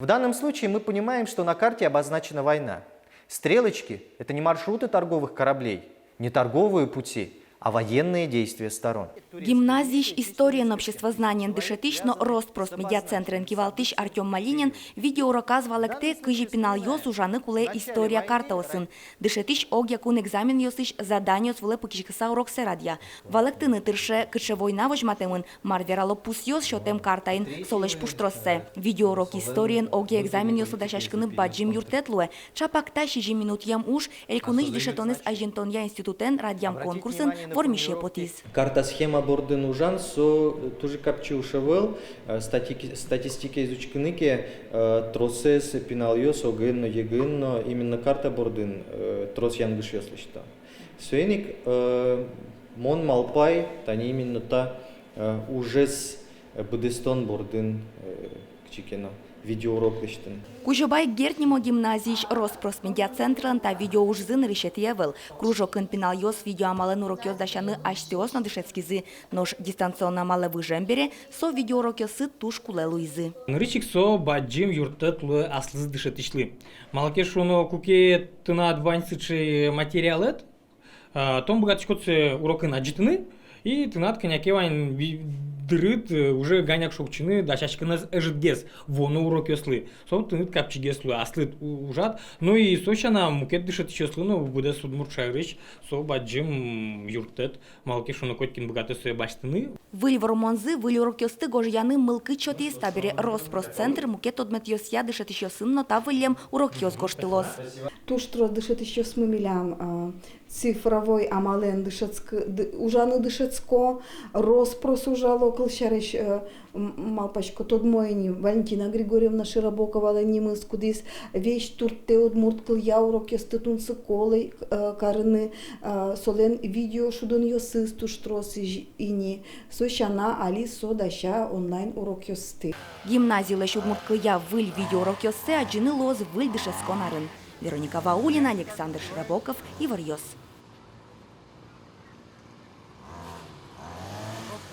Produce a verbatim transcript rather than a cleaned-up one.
В данном случае мы понимаем, что на карте обозначена война. Стрелочки — это не маршруты торговых кораблей, не торговые пути, а военные действия сторон. Гимназиысь историен но обществознаниен дышетӥсь но Роспрос медиацентрен кивалтӥсь Артём Малинин видеоуроказ валэктэ, кызьы пиналъёс ужаны кулэ история картаосын. Дышетӥсь огъя кун экзаменъёсысь заданиос вылэ пыкиськыса уроксэ радъя. Валэктыны тырше, кыӵе война возьматэмын, мар верало пусъёс сётэм картаын, солэсь пуштроссэ. Видеоурок историен огъя экзаменъёслы дасяськыны бадӟым юрттэт луэ. Чапак та сизьым минутъем уж Элькунысь дышетонэз азинтонъя институтэн радъям конкурсын вормисе потӥз. Карта-схема бордын ужан со, э, туж капчи уж ӧвӧл, э, статики-, статистикаез учкыны ке, э, тросэз пиналъёс огын но, йыгын но именно карта бордын, э, трос янгышъёс лэсьто. Соин ик, э, мон малпай, тани именно та, э, ужез, э, быдэстон бордын, э, кыӵе ке но видеоурок лэсьтыны. Кузебай Герд нимо гимназиысь Роспрос медиацентрлэн та видеоужзы нырысетӥ ӧвӧл. Кружокын пиналъёс видеоамалэн урокъёс дасяны асьсэос но дышетскизы. Нош дистанционной амалэ выжем бере со видеоурокъёссы туж кулэ луизы. Нырысь ик со бадӟым юрттэт луэ аслыз дышетӥсьлы. Малы ке шуоно, куке тынад вань сыӵе материалэд, а, тон быгатӥськод сое урокын адӟытыны, и тынад кӧня ке вань ви-, дырыд, э, уже ганяк шокчыны, дасяськыны ӧжытгес вуоно урокъёслы. Со тыныд капчигес луэ, аслыд у-, ужад. Ну и со сяна мукет дышетӥсьёслы но быдэс удмурт шаерысь со бадӟым юрттэт, малы ке шуоно, котькин быгатэ сое басьтыны. Выль вормонзы, выль урокъёсты гожъяны мылкыд сётӥз. Табере Роспрос центр мукет тодметъёсъя дышетӥсьёсын но та выллем урокъёс гожтылоз. Туж трос дышетӥсьёсмы милям, а, цифровой амалэн дышетск-, ды-, ужаны дышетско, Роспрос ужало, кылсярысь, э, м-, малпасько, тодмо ини, Валентина Григорьевна Широбоковалэн нимыз, кудӥз весь турттэ удмурт кылъя урокъёсты тунсыко лэсь-, э, карыны, э, солэн видео шудонъёсыз туж трос ини. Со сяна али со дася онлайн урокъёсты. Гимназилэсь удмурт кылъя выль видеоурокъёссэ адӟыны луоз выль дышетскон арын. Вероника Ваулина, Александр Широбоков, «Иворъёс».